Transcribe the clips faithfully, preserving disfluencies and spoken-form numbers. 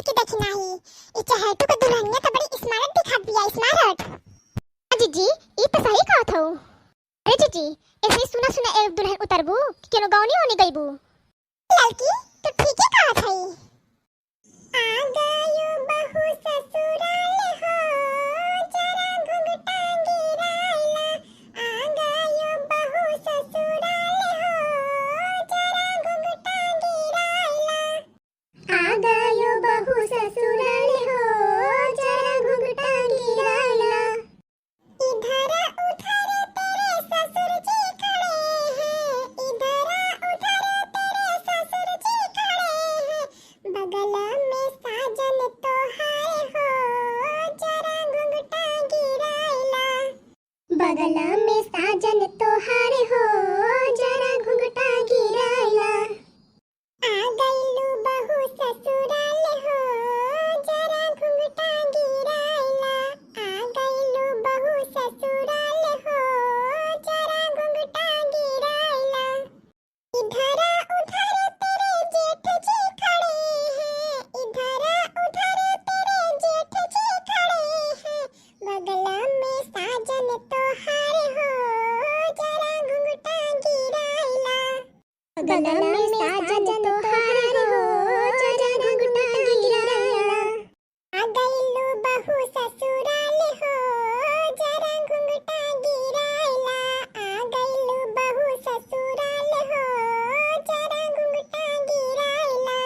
कि देखी नाही, ई चहेटू के दुल्हनिया तो बड़ी smart दिखात बिया, smart। हाँ जीजी, ई तो सही कहत हऊ। अरे जीजी, ऐसे ही सुना सुना एक दुल्हन उतरबू कि केनो गौनी ओनी गईबू? ललकी, तू ठीके कहत हई। आ गयो बहू ससुराल हो, जरा घुंघटा गिराइला। आ गयो बहू ससुराल हो, जरा घुंघटा गिराइला। आ गयो बहू ससुराल हो, जरा घुंघटा गिराइला। इधर उधर तेरे ससुर जी खड़े हैं, इधर उधर तेरे ससुर जी खड़े हैं, बगल में साजन तोहार हो, जरा घुंघटा गिराइला। बगल में साजन तोहार हो, जरा घुंघटा गिराइला। आ गइलू बहू ससुराल हो, जरा घुंघटा गिराइला। आ गइलू बहू ससुराल हो, जरा घुंघटा गिराइला। इधर उधर तेरे जेठ जी खड़े हैं, इधर उधर तेरे जेठ जी खड़े हैं, बगल में साजन तोहार हो, जरा घुंघटा गिराइला। बगल में साजन तोहार हो, जरा घुंघटा गिराइला। आ गइलू बहू ससुराल हो, जरा घुंघटा गिराइला। आ गइलू बहू ससुराल हो, जरा घुंघटा गिराइला।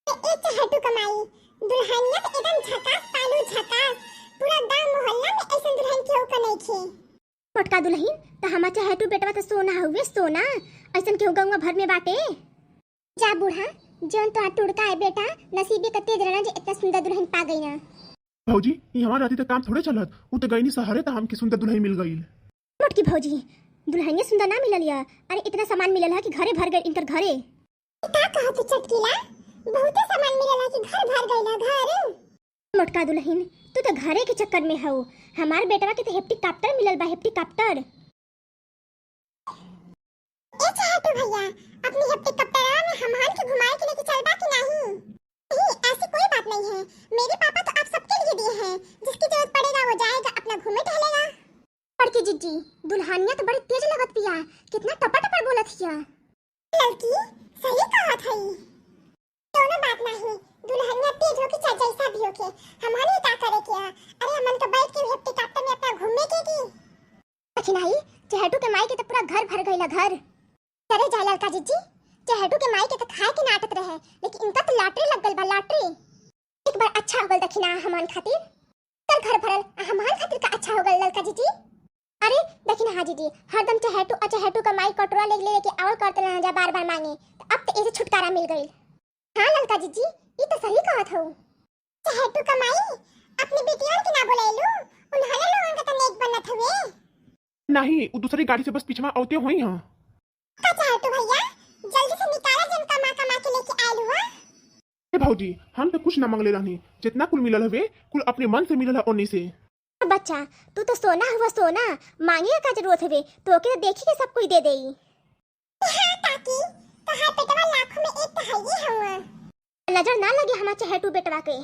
ए, ए चहेटू क माई, दुल्हनिया तो एकदम झकास पालू, झकास। पूरा गांव मोहल्ला में ऐसन दुल्हन केहू क नइखे। मोटका दुल्हन, त हमार चहेटू बेटवा त सोना हउवे, सोना। अइसन केहू गउँवा भर में बाटे? जा बूढ़ा, जौन तोहार टुड़का है बेटा, नसीबे क तेज रहना जे इतना सुंदर दुल्हन पा गई ना। भौजी, ई हमार रहती त काम थोड़े चलत। उ त गईनी सहरे त हमके सुंदर दुल्हन मिल गईल। मोटकी भौजी, दुल्हनिया सुंदर ना मिलल या। अरे, इतना सामान मिलल है कि घरे भर गए इनकर घरे। का कहत चटकीला? बहुते सामान मिलल है कि घर भर गइल है घर। मोटका दुल्हन, तू तो घरे के चक्कर में हऊ। हमार बेटवा के तो हेप्टीकॉप्टर मिलल बा, हेप्टीकॉप्टर। ए चहेटू भैया, अपनी हेप्टीकॉप्टरवा में हमहन के घुमाए के लेके चलबा कि नाही? नहीं, ऐसी कोई बात नहीं है। मेरे पापा तो आप सबके लिए दिए हैं, जिसकी जरूरत पड़ेगा वो जाएगा, अपना घूमे टहलेगा। बड़की जिज्जी, दुल्हनिया तो बड़ी तेज लगत बिया, कितना टपर टपर बोलत हिया। ललकी, सही कहत हई। कौनो बात नाही, दुल्हनिया तेज होके चाहे जैसा भी होके, हमहन ही का करे के है? अरे हमन तो बैठ के हेप्टीकॉप्टर में अपना घूमे के की। देखी नाही, चहेटू के माई के तो पूरा घर भर गइला घर। करे जाए ललका जिज्जी, चहेटू के माई के तो खाए के नाटत रहे, लेकिन इनका तो लॉटरी लग गइल बा, लॉटरी। एक बार अच्छा हो गल देखी ना हमन खातिर। कल घर भरल, आ हमहन खातिर का अच्छा हो गल ललका जिज्जी? अरे, देखी ना, हाँ जिज्जी, हरदम चहेटू आ चहेटू का माई कटोरा ले, ले, लेके आवल करत रहना जा बार बार मांगे, तो अब तो एसे छुटकारा मिल गइल। हाँ ललका जिज्जी, ई तो सही कहत हऊ। चहेटू का माई, अपनी बिटियन के ना बुलाइलू, उन्हने लोगन के तो नेक बनत हुए। नहीं, उ दूसरी गाड़ी से बस पिछवा औते होई हाँ। का चहेटू भैया, जल्दी से निकाला जन कमा कमा के लेके आयल हुआ। ए भौजी, हम तो कुछ ना मंगले रहनी, जितना कुल मिलल हवे, कुल अपने मन से मिलल है ओनी से। बच्चा, तू तो सोना हुआ सोना, मांगे का जरूरत हवे, तोके तो देखी के सब कोई दे देई। हाँ काकी, तोहार बेटवा लाखों में एक तो है ही हवा। नजर ना लगे हमार चहेटू बेटवा के।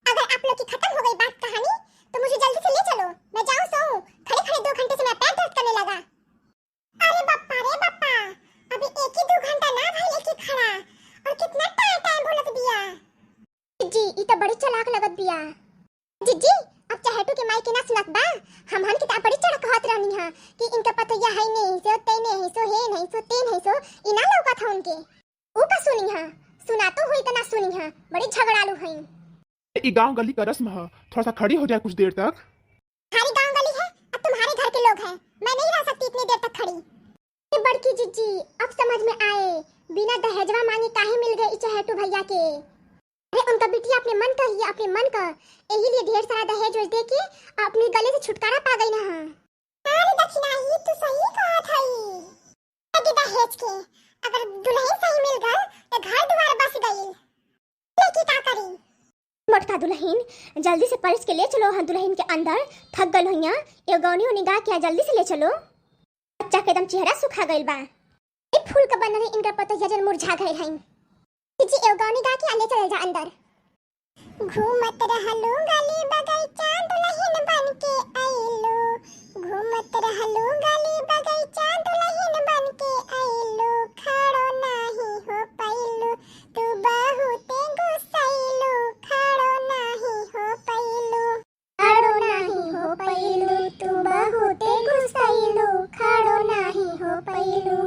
अगर आप लोग की खत्म हो गई बात कहानी, तो मुझे जल्दी से ले चलो, मैं जाऊँ सोऊं। खड़े खड़े दो घंटे से मेरा पैर दर्द करने लगा। अरे बप्पा रे बप्पा, अभी एक ही दो घंटा ना भइल के खड़ा, और कितना टाय टाय बोलत बिया। जिज्जी, ई त बड़ी चालाक लगत बिया। जिज्जी, अब चहेटू के माई के ना सुनात बा, हमहन के त बड़ी चढ़ कहत रहनी हा कि इनका पतोहिया है नहीं सो, ते नहीं सो, हे नहीं सो, ते नहीं सो, ई ना लौकत है उनके। ऊ का सुनी हा, सुना तो हुई त ना सुनी हा, बड़ी झगड़ालू हई। ई गांव गली का रस्म ह, थोड़ा सा खड़ी हो जाए कुछ देर तक। हमारी गांव गली है, अब तुम्हारे घर के लोग हैं, मैं नहीं रह सकती इतनी देर तक खड़ी। ए बड़की जिज्जी, अब समझ में आए, बिना दहेजवा मांगे काहे मिल गए ई चहेटू भैया के। अरे उनका बिटिया अपने मन का ही, अपने मन का, यही लिए ढेर सारा दहेज वहेज दे के अपने गले से छुटकारा पा गई ना। हाँ रे दखिना, ई तू सही कहत हई। अरे दहेज के, अगर दुल्हन सही मिल गल तो घर दुआर बस गई। लेके का करी? मोटका दुल्हन, जल्दी से परिस के ले चलो हाँ दुल्हन के अंदर। थक गल हुइया, एगो गौनी उनी गा के आ, जल्दी से ले चलो। बच्चा के एकदम चेहरा सुखा गइल बा। ए फूल के बनल है इनकर पतोहिया जन मुरझा गइल हईं। जी एगो गौनी गा के आ, ले चलल जा अंदर। घूमत रहलू गली बगैचा दुलहिन बन के अइलू। घूमत रहलू गली बगैचा दुलहिन बन के अइलू। खड़ो नाही हो पइलू, तू बहुते गुस्सैलू। खड़ो नाही हो पइलू। खड़ो नाही हो पइलू, तू बहुते गुस्सैलू। खड़ो नाही हो पइलू।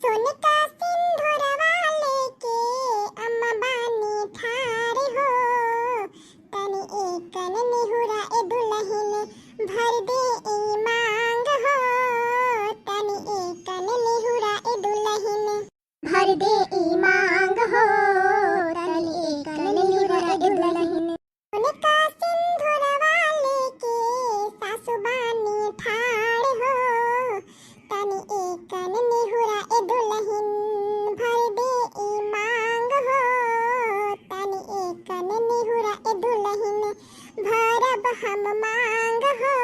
सोने का सिंदूरवा लेके अम्मा बानी ठाड़ हो, तनी एकन निहुरा ए दुलहिन, भर दे ई मांग हो, तनी एकन निहुरा ए दुलहिन, भर दे ई मांग हो, तनी एकन निहुरा ए दुलहिन। सोने का सिंदूरवा लेके सासु बानी ठाड़ हो, तनी एकन निहुरा ए दुलहिन, भर दे ई मांग हो, तनी एकन निहुरा ए दुलहिन, भरब हम मांग हो,